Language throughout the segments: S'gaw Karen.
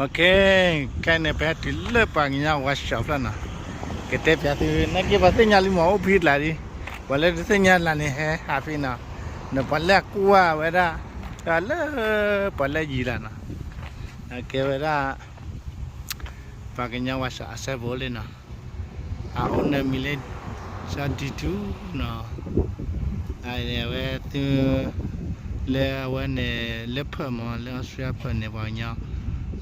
Okay, ခဲအံၤန့ၣ် ပဟဲတုၤလၢပှၤကညီ workshop ဖျၢၣ်နီၤ, ကတဲပၠးသု နာ်က့ပှၤသ့ၣ်ညါလံမး အိၣ်ဖဲကျါဒံး, ပှၤလၢတသ့ၣ်ညါလၢ်န့ၣ် ဟဲဟးဖဲနီၤ, ဒီးပှၤလၢအကွၢ်ဝဲဒၣ် တၢ်လၢ ပှၤလၢယံၤလၢ်နီၤ, အကဲဝဲဒၣ် ပှၤကညီ workshop အစဲဘူးလံနီၤ, အအိၣ်နၢမံၤလၢ စီၤဒံထူနီၤ, အဝဲသု လၢအဝဲန့ၣ် လၢဖၢၣ်မး လၢ Australia ဖၢၣ်န့ၣ် ပှၤကညီ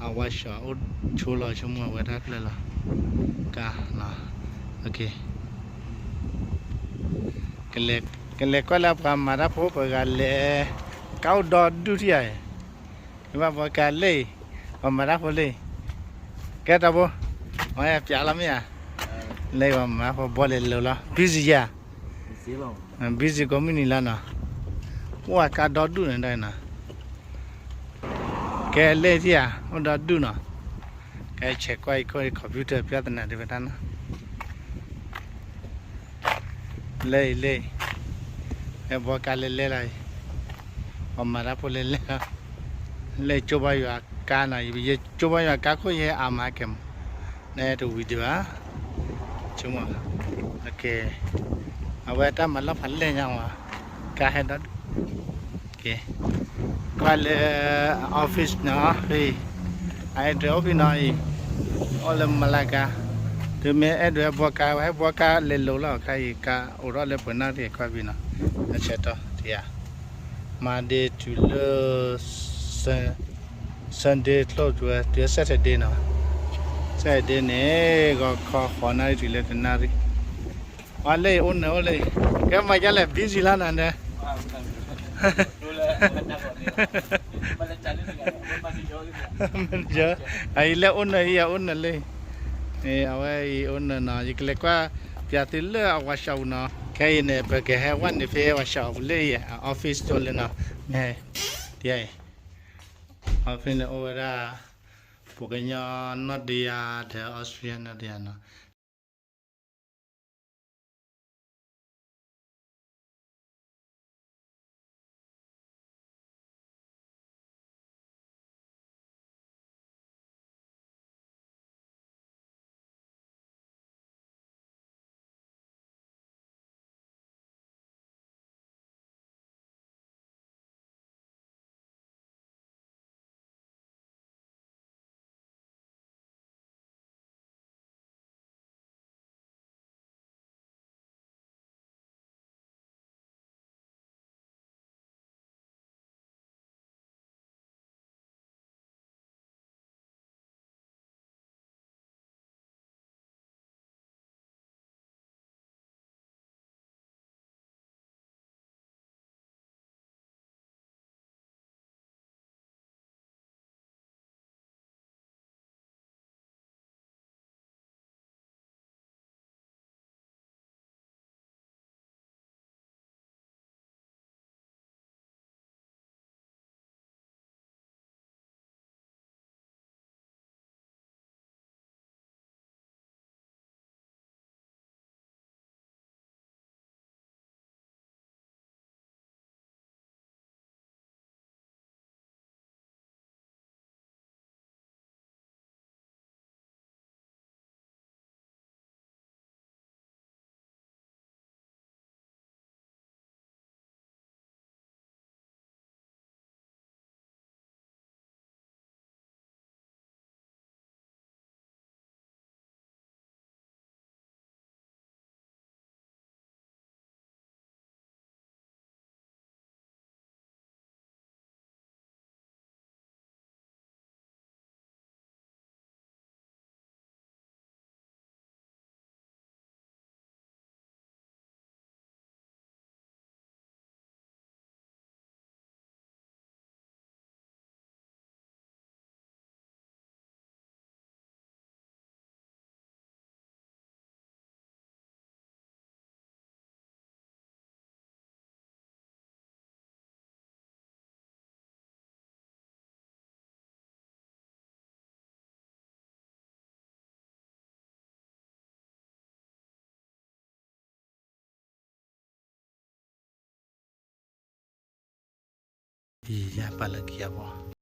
အ workshop အိၣ်ဆိလီၤဆိကမိၣ်ဝဲတၢ်ဖျၢၣ်လီၤ, ကါနီၤ, okay, ကလဲၤကွၢ်လၢပှၤမၤတၢ်ဖိ ပှၤဂၤလဲၤ, ကါအိၣ်ဒီဒူၣ်ထံဧါ, ယဘၣ်ဘီကါလၢအံၤ, ပှၤမၤတၢ်ဖိလၢအံၤ, ကဲတၢ်ဖိ, ပၠးလီၤမ့ၢ်ဧါ, လၢပှၤမၤတၢ်ဖိဘီလဲၤလိၤလီၤ busy ဧါ, busy ကိးမုၢ်နံၤလီၤနီၤ, အိၣ်အကါဒီဒူၣ်န့ၣ်ဒီးနီၤ, ကဲလၢထံဧါ အိၣ်ဒီဒူၣ်နီၤ, ကဲဆဲးကွၢ်အံၤခိၣ် computer ပၠၢ်သနၤဒ်ဝဲတၢ်နီၤ လၢအံၤလၢအံၤ, ဟဲဘီကါလဲၤလဲၤလီၤအံၤ, ပှၤမၤတၢ်ဖိလဲၤလဲၤလီၤ, လၢကၠိဘါယွၤကါနီၤ, ယကၠိဘါယွၤကါခိၣ်ယဟဲအါမးကဲမး, နတဝံၤဒံးဘၣ်, ဆိကမိၣ်, okay, အဝဲတၢ်မၤလီၢ်ဖးလဲၢ်ညါဝဲ, ကါဟဲဒီဒူၣ် ကွၢ်လၢ office နီၤ, အအဲၣ်ဒိးအိၣ်ဖဲနီၤအံၤ, အိၣ်လၢမလါကါ, တုၤမ့ၢ်အဲၣ်ဒိးဟဲဘီကါ ဟဲဘီကါလဲၤလိၤလီၤ ခါအံၤကါအိၣ်ထီၣ်လၢပှဲၤနီၣ်တက့ၢ် ကွၢ်ဖဲနီၤ, အဆဲးတီၢ်တယၤ, Monday တုၤလၢ Sunday ကျိၣ်တုၤ Saturday နီၤ, Saturday န့ၣ် ဂီၤခီဃိးနၣ်ရံၣ်တုၤလၢတနၣ်ရံၣ်, အီၤလၢအံၤအိၣ်နၢၤအိၣ်လၢအံၤ, ကဲမၤဒ်လဲၣ် busy လီၤနၤဒီး အံၤလၢအိၣ်နၢၤအံၤ အအိၣ်နၢၤလၢအံၤ, အဝဲအံၤအိၣ်နၢၤနီၤ, ယကလဲၤကွၢ်ပၠးသုလၢအ workshop နီၤ, ခဲအံၤန့ၣ် ပကဟဲဝဲန့ၣ်ဖဲ workshop လၢအံၤ office တိၢ်လၢနီၤ, မ့ၢ် တယၤအံၤ, office န့ၣ်အိၣ်ဝဲဒၣ် ပှၤကညီနီၢ်တယၤဒီး Australia နီၢ်တယၤနီၤ.ယပာ်လၢခံအပူၤ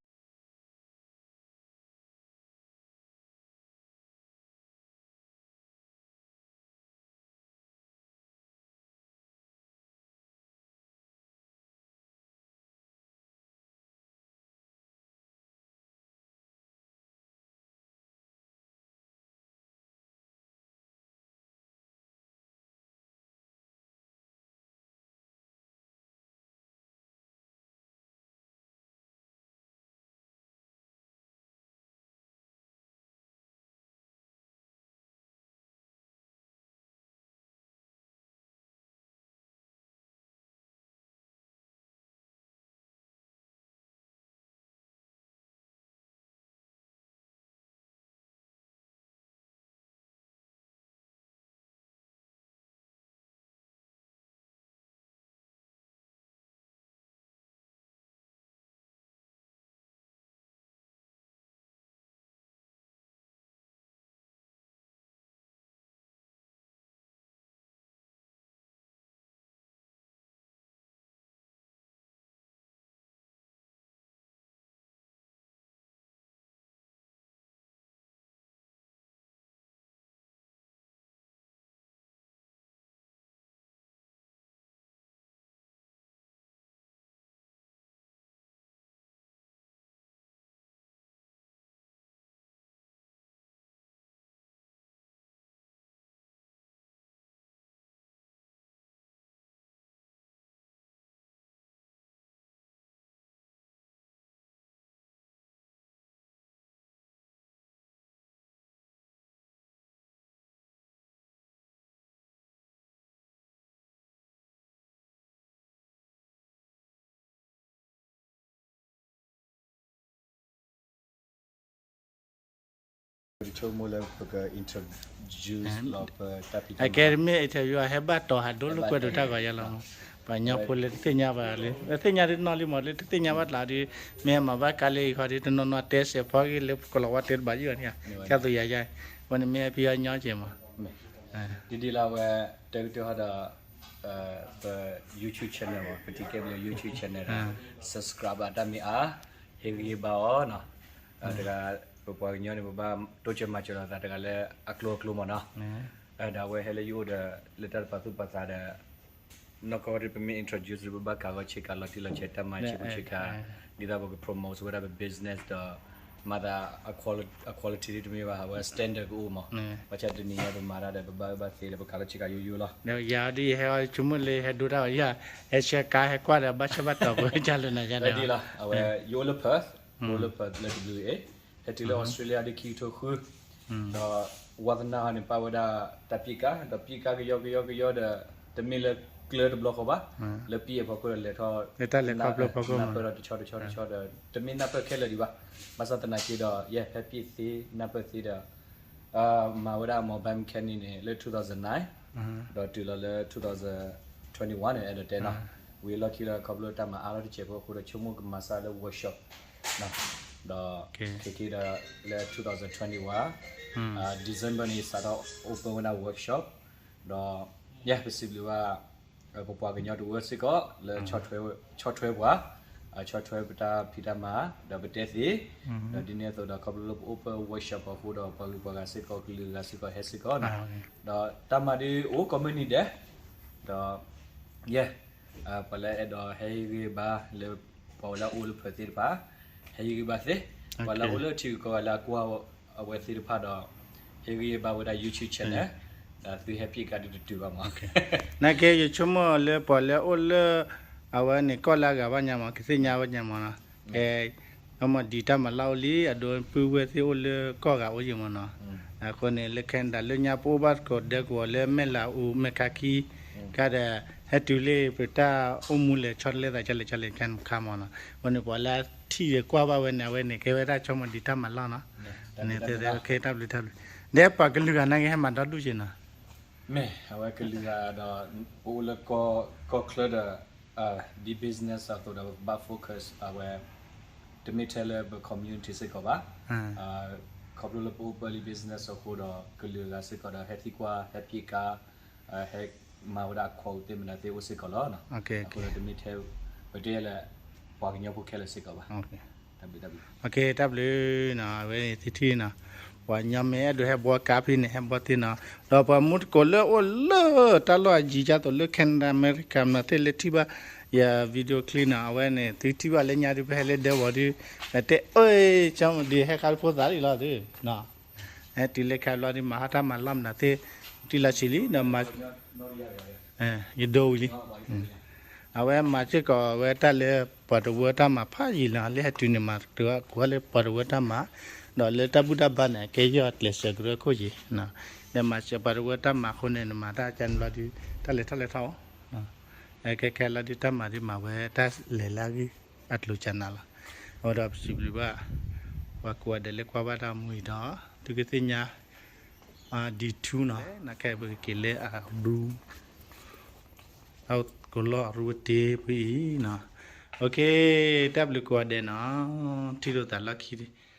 ယဆိကမိၣ်လၢပက introduce လီၤပတၢ်ဖံးတၢ်မၤ Academy interview ဟဲဘၣ်တီၤဟးဒိၣ်လၢကွဲဒိးတၢ်ဂီၤယါလီၤ. ပှၤကညီဖိလၢတသ့ၣ်ညါဘၣ်လၢ တသ့ၣ်ညါတနီၤလံမး လၢတသ့ၣ်ညါဘၣ်ကျါဒီး မ့ၢ်ဟဲမၤဘၣ်ကါလၢအံၤခီဒီး တနီၤနီၤတဲစဲးဖီက့ၤလၢပကလီၤဝါတဲတဘၣ်ယံာ်ဘၣ်န့ၣ် ကၢ်သူယၤယါ ဝဲန့ၣ်မ့ၢ်ဟဲဖံးအီၣ်ညီကဲမး ဒ်ဒ်လၢအဝဲ တဲကတၢၢ်ဟီဒီး ပ YouTube channel မး ပထံၣ်ကဲဘျုး YouTube channel ဒီး subscribe ဘၣ်တၢ်မ့ၢ်အါ ဟ့ၣ်ဂံၢ်ဟ့ၣ်ဘါအီၤနီၤ တဂၤ ပပှၤကညီန့ၣ် ပဘၣ်တိစၢၤမၤစၢၤလိာ်သးတဂၤလၢအကျိၤအကျိၤမးနီၤ ဒီးအဝဲဟဲလၢယအိၣ်ဒီး လၢတၢ်တပာ်သူၣ်ပာ်သးဒီး နီၢ်ကီၢ်ဒီးပမ့ၢ် introduce ပဘၣ်ကးဂီၤဆ့ကၤလီၤတံၢ်လီၤဆဲး တၢ်မၤဆ့ကၤဆ့ကၤ ဒ်သိးပက promote ဝဲဒၣ်ပ business ဒီး မၤသး အ quality ဒ်တမ့ၢ်ဘၣ် အဝဲ standard ကအိၣ်မး ဘၣ်ဆၣ်တနံၤညါပမၤတၢ်ဒီး ပဘၣ်အၢဘၣ်သီဒီး ပကးလီၤဆ့ကၤယိယိလီၤ ဒီးယၤဒ်ယဟဲအီၤဆိကမိၣ်လၢဟဲဒိတၢ်အီၤယၤ ဟဲဆှၢကါဟဲကွၢ်ဒီး ဘၣ်ဆၢဘၣ်တီၤပဝဲဒ်လၢနၤယါန့ၣ်လီၤ အဝဲ ယအိၣ်လၢ Perth အိၣ်လၢ Perth လၢ W A ဟဲတုၤလၢ Australia ဒ်ခံကထိဃု ဒီး ဝါသနာဟီန့ၣ် ပာ်ဝဲဒၣ်တၢ်ပံးကါ ဒီးပံးကါကယီကယီကယီဒီး တမ့ၢ်လၢကျၢတဘျီဃီဘၣ် လၢပံးအဖီခိၣ်ဒီးလဲၤထီၣ် နၢ်ပၢၢ်ဒီးတဆီတဆီတဆီဒီး တမ့ၢ်နၢ်ပၢၢ်ခဲလၢာ်ဒံးဘၣ် ဘၣ်ဆၣ်သနာ်က့ဒီး ယဲ ဟဲပံးသ့ နၢ်ပၢၢ်သ့ဒီး မၤဝဲဒၣ် mobile mechanic န့ၣ် လၢ two thousand nine ဒီးတုၤလီၤလၢ two thousand twenty-one န့ၣ် အဲၣ်ဒိးတဲနီၤ ဝံၤအလီၢ်ခံလၢခီဖျိတၢ်မၤအါထီၣ်တစဲးဖိအဃိဒီး ဆိကမိၣ်ကမၤစၢ်လၢ workshop ဒီး ခဲက့ဒီး လၢ two thousand twenty-one December န့ၣ် စးထီၣ် open ဝဲဒၣ် workshop ဒီး ယဲ ပစံးဘျုးဘၣ် ပပှၤကညီတဝၢစ့ၢ်ကီး လၢ ဆီၣ်ထွဲပှၤ ဆီၣ်ထွဲပတၢ်ဖံးတၢ်မၤ ဒီးပတဲသ့ ဒီးဒ်န့ၣ်အသိးဒီး ခီဖျိလၢပ open workshop အဃိဒီး ပှၤဂုၤပှၤဂၤစ့ၢ်ကီး ကလုာ်ဂၤစ့ၢ်ကီးဟဲစ့ၢ်ကီးနီၤ ဒီးတၢ်မၤဒ်အိၣ်ကိးမုၢ်နံၤဒဲး ဒီး ယဲ ပှၤလၢအဲၣ်ဒိးဟဲဟ့ၣ်ဂံၢ်ဘါလၢ ပှၤလၢအအိၣ်လၢ Perth သ့ၣ်တဖၣ် ဟဲဟ့ၣ်ဂံၢ်ဘါသ့ ပှၤလၢအအိၣ်လၢထံဂုၤကီၢ်ဂၤလၢအကွၢ်အဝဲသ့ၣ်တဖၣ်ဒီး ဟ့ၣ်ဂံၢ်ဘါဝဲဒၣ် YouTube channel ဒီးသုဟဲပံးကါဒုးတတုၤဘၣ်မး နာ်က့ ယဆိကမိၣ်လၢပှၤလၢအအိၣ်လၢ အဝဲန့ၣ်ကီၢ်လၢအဂၤဘၣ်ညါမး ကသ့ၣ်ညါဝဲညါမးနီၤ ကဲ အမ့ၢ်ဒံးတၢ်မၤလၢအိၣ်လံ အဒိပုၢ်ဝဲၢ်သ့ၣ်အိၣ်လၢကီၢ်ဂၤအိၣ်ယံာ်မးနီၤ အဃိန့ၣ် လၢ Canada လၢညါပအိၣ်ဘၣ်ကိးဒဲကဝီၤလၢမဲၢ်လးအူ မဲၢ်ခါခံ ခါဒီး ဟဲတုၤလၢပတၢ်အိၣ်မူလဲၤဆီတလဲသး ကလဲၤဆီလဲၤ Canada ခါမးနီၤ အဃိန့ၣ် ပှၤလၢထံၣ်ဒီးကွၢ်ဘၣ်ဝဲန့ၣ် အဝဲန့ၣ် ကဲဝဲဒၣ်ဆိကမိၣ်ဒံးတၢ်မၤလီၢ်နီၤ န့ၣ် တၢ်ဘျုးတၢ်ဘျုး ဒီးပှၤကလုာ်ဂၤနာ်က့ဟဲမၤဒီဒူၣ်က့နီၤ မ့ၢ် အဝဲကလုာ်ဂၤဒီး ပအိၣ်လၢကီၢ်ချၢဒီး ဒ် business အသိးဒီး ပဘၣ် focus အဝဲ တမ့ၢ်ထဲလၢပ community စ့ၢ်ကီးဘၣ် ခီဖျိလၢပအိၣ်ပၢလံ business အဃိဒီး ကလုာ်ဂၤစ့ၢ်ကီးဒီး ဟဲသံကွၢ် ဟဲပံးကါ ဟဲမၤဝဲဒၣ်အခီၣ်အူသ့ၣ်မနုၤသ့ၣ်အိၣ်စ့ၢ်ကီးလီၤ အဃိဒီးတမ့ၢ်ထဲ ပတဲလၢ ပှၤကညီဖိခဲလၢာ်စ့ၢ်ကီးဘၣ် တၢ်ဘျုး အဝဲန့ၣ်သထံၣ်နီၤ ပှၤကညီမ့ၢ်အဲၣ်ဒိးဟဲဘှီကါဖဲန့ၣ် ဟဲဘှီသ့နီၤ ဒီးပှၤမူသကိးလၢအိၣ်လၢတၢ်လီၢ်အယံၤဒ်သိးလၢ Canada America မနုၤသ့ၣ်လၢထံၣ်ဘၣ် ယ video clip နီၤ အဝဲန့ၣ် သုထံၣ်ဘၣ်လၢညါဒ်ပဟဲလၢဒဲဝီၤဒ် တဲအၢ ကၠီမဒုးဟဲခါဖိသးလံလီၤသု ဟဲတုၤလၢခါဘျီဒ်မၤဟးတၢ်မၤလီၢ်မနုၤသ့ၣ် တံၢ်လီၤဆံးလံ ဒီး ယဒိဝံၤလံ အဝဲမၤစ့ၢ်ကီးဝဲတၢ်လၢပှၤတဝၢတၢ်မၤဖးယံာ်လီၤ လၢဟဲတုၤန့ၣ်မၤတၢ်ကိးလၢပှၤတဝၢတၢ်မၤ ဒီးလၢတၢ်ဘူၣ်တၢ်ဘါန့ၣ် ကဲယီၢ်ကျဲးစၢးကရၢခိၣ်ယံၤ ဒီးမၤစ့ၢ်ပှၤတဝၢတၢ်မၤအဃိန့ၣ် နမၤတၢ်ကန့ၣ်လီၤဒုး တၢ်လဲၤထီၣ်လဲၤထီၣ်အိၣ် ခဲခဲလီၤဒုး တၢ်မၤဒုးမၤဝဲတၢ်လဲၤလၢအဂ့ၢ်အကျိၤကနၤလီၤ အဝဲဒီးပစံးဘျုးဘၣ် ပှၤကိးဂၤဒဲးလၢကွၢ်ဘၣ်တၢ်မူအံၤဒီး သုကသ့ၣ်ညါ D two နီၤ နခဲပကက့ၤလၢအဘျူ အကလီၢ်အရူဝတ့ပှၤအံၤနီၤ OK တၢ်ဘျုးကိးဂၤဒဲးနီၤ ထံၣ်လိာ်သးလီၢ်ခံ